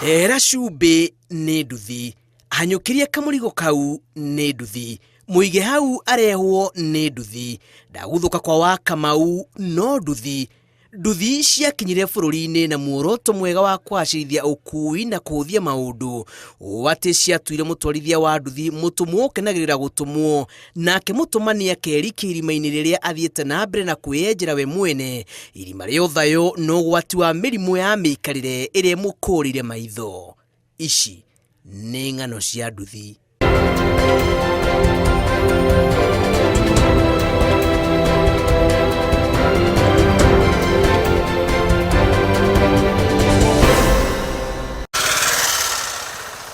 Ndehera cumbĩ nĩ nduthi, hanyũkĩria kamũrigo kau nĩ nduthi, mũige hau arehwo nĩ nduthi, ndaguthũka kwa wa Kamau no nduthi. Nduthi ciakinyire bũrũri-inĩ na muoroto mwega wa kũgacĩrithia ũkuui na kũhũthia maũndũ, ũũ atĩ ciatuire mũtwarithia wa nduthi mũtũmwo ũkenagĩrĩra gũtũmwo, nake mũtũmani akerikia irima-inĩ rĩrĩa athiĩte na mbere na kwĩyenjera we mwene irima rĩa ũthayo na ũgwati wa mĩrimũ ya mĩikarĩre ĩrĩa ĩmũkũrĩire maitho. Ici nĩ ng'ano cia nduthi.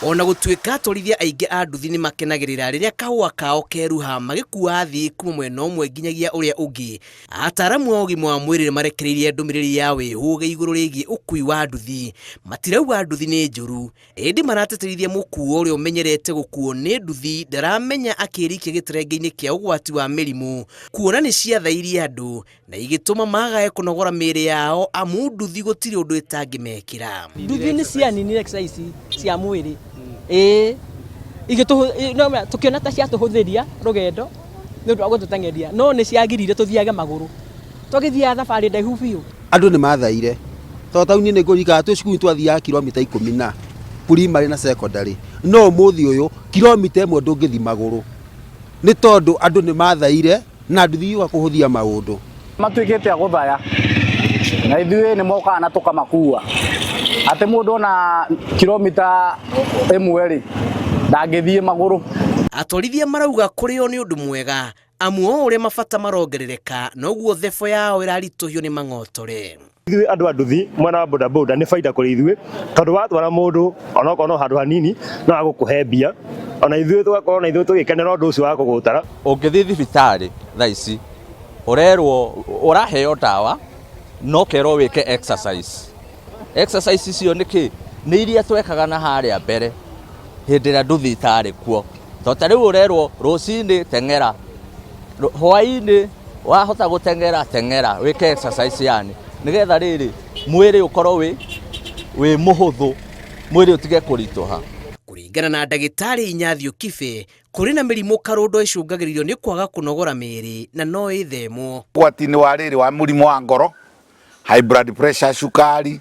Ona gũtuĩka atwarithia aingĩ a nduthi nĩ makenagĩrĩra rĩrĩa kahũa kao keruha magĩkua athii kuma mwena ũmwe nginyagia ũrĩa ũngĩ, ataaramu a ũgima wa mwĩrĩ nĩ marekereirie ndũmĩrĩri ya wĩhũge igũrũ rĩgiĩ ũkui wa nduthi. Matirauga nduthi nĩ njũru, ĩndĩ maratĩtĩrithia mũkuo ũrĩa ũmenyerete gũkuo nĩ nduthi ndaramenya akĩrikia gĩterenge-inĩ kĩa ũgwati wa mĩrimũ, kuona nĩ ciathairie andũ na igĩtũma magae kũnogora mĩĩrĩ yao amu nduthi gũtirĩ ũndũ ĩtangĩmekĩra. Nduthi nĩ cianinire exercise cia mwĩrĩ ĩĩ igĩtũhũ no tũkĩona ta ciatũhũthĩria rũgendo nĩ ũndũ wa gũtũteng'eria no nĩ ciagirire tũthiage magũrũ twagĩthiaga thabarĩ ndaihu biũ. Andũ nĩ mathaire tondũ taũni nĩ ngũririkana twĩ cukuru twathiaga kilomita ikũmi na primary na secondary no ũmũthĩ ũyũ kilomita ĩmwe ndũngĩthiĩ magũrũ nĩ tondũ andũ nĩ mathaire na nduthi yoka kũhũthia maũndũ. Matuĩkĩte a gũthaya na ithuĩ nĩ mokaga na tũkamakua atĩ mũndũ ona kilomita ĩmwe rĩ ndangĩthiĩ magũrũ. Atwarithia marauga kũrĩo nĩ ũndũ mwega amu o ũrĩa mabata marongerereka noguo thebo yao ĩraritũhio nĩ mang'otore. Ithuĩ andũ a nduthi mwena wa bodaboda nĩ baida kũrĩ ithuĩ tondũ watwara mũndũ onokorwo no handũ hanini no agũkũhe mbia ona ithuĩ tũgakorwo na ithuĩ tũgĩkenera ũndũ ũcio wa kũgũtara. Ũngĩthiĩ thibitarĩ thaa ici ũrerwo ũraheo ndawa no ũkerwo wĩke exercise. Exercise icio nĩ kĩ? Nĩ iria twekaga na harĩa mbere hĩndĩ ĩrĩa nduthi itarĩ kuo. To ta rĩu ũrerwo rũcinĩ teng'era, hwainĩ wahota gũteng'era teng'era wĩke exercise yani nĩgetha rĩrĩ mwĩrĩ ũkorwo wĩ wĩ mũhũthũ, mwĩrĩ ũtige kũritũha. Kũringana na ndagĩtarĩ Inyathiũ Kibe, kũrĩ na mĩrimũ karũndo ĩcũngagĩrĩrio nĩ kwaga kũnogora mĩĩrĩ na no ĩthemwo. Ũgwati-inĩ wa rĩrĩ wa mũrimũ wa ngoro, high blood pressure, cukari,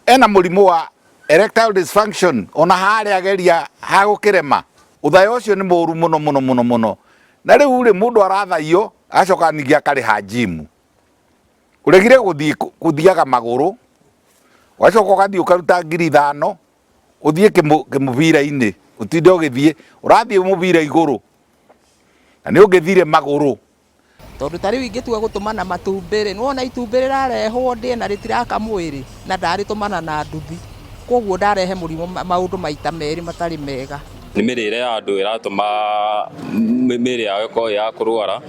ena mũrimũ wa erectile dysfunction ona harĩa ageria hagũkĩrema ũthayo ũcio nĩ mũru mũno mũno mũno mũno na rĩu rĩ mũndũ arathaiyo agacoka ningĩ akarĩha njimu ũregire gũthiĩ gũthiaga magũrũ ũgacoka ũgathiĩ ũkaruta 5000 ũthiĩ kĩmũbira-inĩ ũtinde ũgĩthiĩ ũrathiĩ mũbira igũrũ na nĩ ũngĩthire magũrũ. Tondũ ta rĩu ingĩtua gũtũmana matumbĩ-rĩ, nĩwona itumbĩ rĩrarehwo ndĩe na rĩtiraka mwĩrĩ, na ndarĩtũmana na nduthi, kwoguo ndarehe mũrimũ maũndũ maita merĩ matarĩ mega. Nĩ mĩrĩre ya andũ ĩratũma mĩrĩ yao ĩkorwo ĩ ya kũrwara,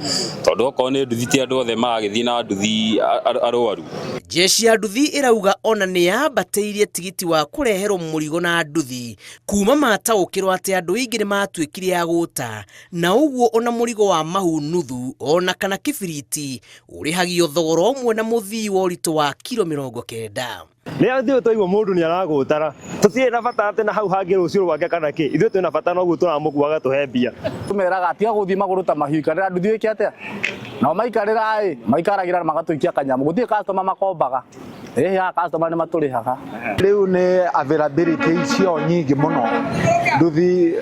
tondũ okorwo nĩ nduthi ti andũ othe maragĩthiĩ na nduthi arwaru. Jeshi ya nduthi ĩrauga ona nĩ yambatĩirie tigiti wa kũreherwo mũrigo na nduthi kuma mataũkĩrwo atĩ andũ aingĩ nĩ matuĩkire a gũta Na ũguo ona mũrigo wa mahu nuthu ona kana kĩbiriti ũrĩhagio thogora ũmwe na mũthii wa ũritũ wa kiro 90. Rĩrĩa ithuĩ twaigua mũndũ nĩ aragũtara, tũtirĩ na bata atĩ na hau hangĩ rũciũ rwake kana kĩ, ithuĩ twĩna bata na ũguo tũramũkua agatũhe mbia. Tũmeraga tiga gũthiĩ magũrũ ta mahiũ, ikarĩra nduthi wĩke atĩa? Nao maikarĩra ĩ, maikaragĩra na magatũikia kanyamũ, gũtirĩ customer makombaga. Ĩĩ haha customer nĩ matũrĩhaga. Rĩu nĩ availability icio nyingĩ mũno nduthi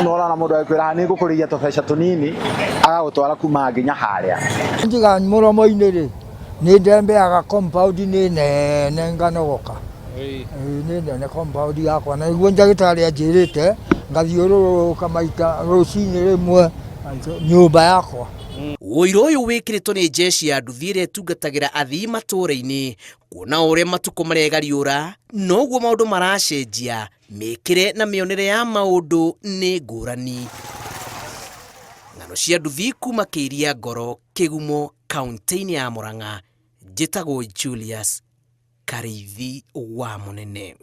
nĩ ũrona mũndũ agĩkwĩra nĩ ngũkũrĩhia tũbeca tũnini agagũtwara kuma nginya harĩa. Njiga mũromo-inĩ rĩ, nĩ ndembeaga compound nĩ nene nganogoka. Ĩĩ nĩ nene compound yakwa na nĩguo ndagĩtarĩ anjĩrĩte ngathiũrũrũka maita rũcinĩ rĩmwe nyũmba yakwa. Ũira ũyũ wĩkĩrĩtwo nĩ jeshi ya nduthi ĩrĩa ĩtungatagĩra athii matũũra-inĩ, kuona o ũrĩa matukũ maregariũra, noguo maũndũ maracenjia, mĩkĩre na mĩonere ya maũndũ nĩ ngũrani. Ng'ano cia nduthi kuma Kĩiria Ngoro, Kĩgumo, kaũntĩ-inĩ ya Murang'a, njĩtagwo Julius Karĩithi wa Mũnene.